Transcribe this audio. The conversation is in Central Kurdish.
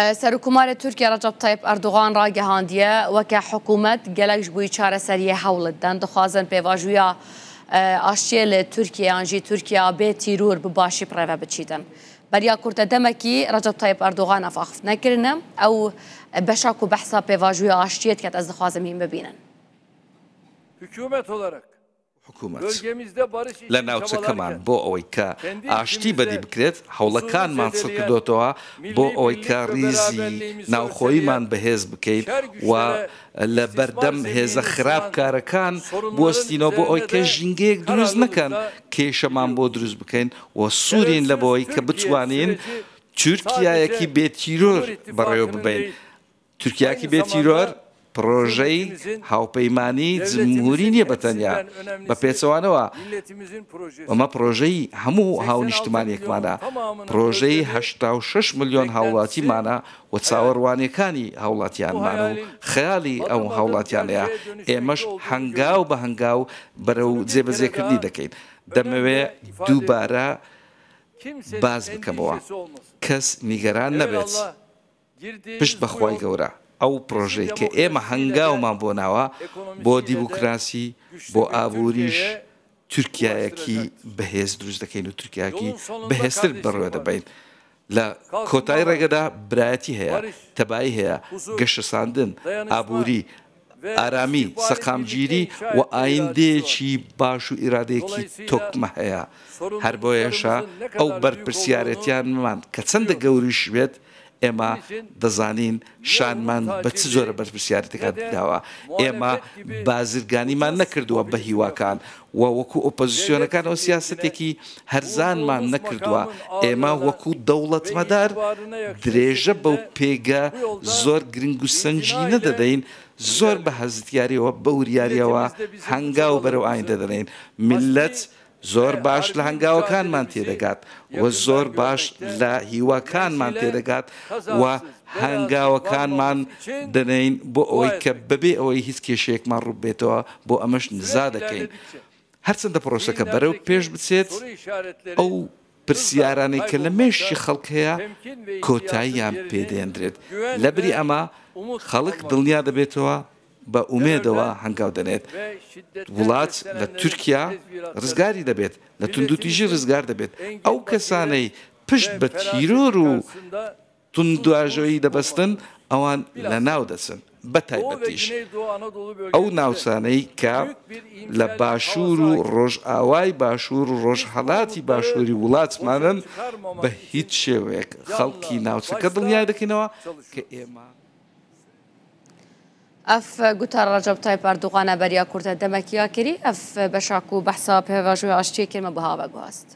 Serokkomarê Tirkiye Recep Tayyip Erdogan ragihandiye weke hikûmet gelek ji bo çareseriyê hewl didin dixwazin pêvajoya aştiyê li Tirkiye yan jî Tirkiya bê tîror bi başî birêve biçîtin. Beriya kurte demekî Recep Tayyip Erdogan ev axiftin kirine ew beşa ku behsa pêvajoya aştiyê diket ez dixwazim hîn bibînin. Hükümet olarak حکومەت لە ناوچەکەمان بۆ ئەوەی کە ئاشتی بەدی بکرێت هەوڵەکانمان چڕکردۆتەوە بۆ ئەوەی کە ڕیزی ناوخۆییمان بەهێز بکەین و لە بەردەم هێزە خراپکارەکان بوەستینەوە بۆ ئەوەی کە ژینگەیەک دروست نەکەن کێشەمان بۆ دروست بکەین و سوورین لە بۆی کە بتوانین تورکیایەکی بێ تیرۆر بەڕێوە ببەین. تورکیاکی بێ تیرۆر پڕۆژەی هاوپەیمانی جمهوری نیە بە تەنیا، بە پێچەوانەوە ئەمە پڕۆژەی هەموو هاونیشتمانیەکمانە، پڕۆژەی 86 ملیۆن هاوڵاتیمانە و چاوەڕوانیەکانی هاوڵاتیانمان و خەیاڵی ئەو هاوڵاتیانەیە، ئێمەش هەنگاو بە هەنگاو بەرەو جێبەجێکردنی دەکەین. دەمەوێ دووبارە باس بکەمەوە، کەس نیگەران نەبێت. پشت بە خوای گەورە ئەو پرۆژەی کە ئێمە هەنگاومان بۆ ناوە بۆ دیموکراسی بۆ ئابووریش تورکیایەکی بەهێز دروست دەکەین و تورکیاکی بەهێزتر بەڕێوە دەبەین. لە کۆتایی ڕێگەدا برایەتی هەیە، تەبایی هەیە، گەشەساندن، ئابووری، ئارامی، سەقامگیری و ئایندەیەکی باش و ئیرادەیەکی تۆکمە هەیە. هەر بۆیەشە ئەو بەرپرسیارێتیانمان کە چەندە گەوریش بێت، ئێمە دەزانین شانمان بە چ جۆرە بەرپرسیارێتێکا داوە. ئێمە بازرگانیمان نەکردووە بە هیواکان و وەکو ئۆپۆزیسیۆنەکانەوە سیاسەتێکی هەرزانمان نەکردووە. ئێمە وەکو دەوڵەتمەدار درێژە بەو پێگە زۆر گرنگ و سەنگینە دەدەین، زۆر بە هەستیاریەوە، بە وریاریەوە هەنگاو بەرەو ئایندە دەنێین. میللەت زۆر باش لە هەنگاوەکانمان تێدەگات و زۆر باش لە هیواکانمان تێدەگات و هەنگاوەکانمان دەنێین بۆ ئەوەی کە بەبێ ئەوەی هیچ کێشەیەکمان ڕووبێتەوە، بۆ ئەمەش نزا دەکەین. هەرچەندە پرۆسەکە بەرەو پێش بچێت، ئەو پرسیارانەی کە لە مێشکی خەڵک هەیە کۆتاییان پێدێندرێت. لەبری ئەمە خەڵک دڵنیا دەبێتەوە، بە ئومێدەوە هەنگاو دەنێت. وڵات لە تورکیا ڕزگاری دەبێت، لە توندوتیژی ڕزگار دەبێت. ئەو کەسانەی پشت بە تیرۆر و توندئاژۆیی دەبەستن، ئەوان لەناو دەچن، بە تایبەتیش ئەو ناوچانەی کە لە باشوور و ڕۆژئاوای باشوور و ڕۆژهەڵاتی باشووری وڵاتمانن، بە هیچ شێوەیەک خەڵکی ناوچەکە دڵنیا دەکەینەوە کە ئێمە. ئەف گوتار رەجەب تایپ ئەردوغانە بەریا کورتە دەمەکیا کری ئەف بەشاک و بەحسا پێڤاژۆی ئاشتیە کرمە بەها بەگواست.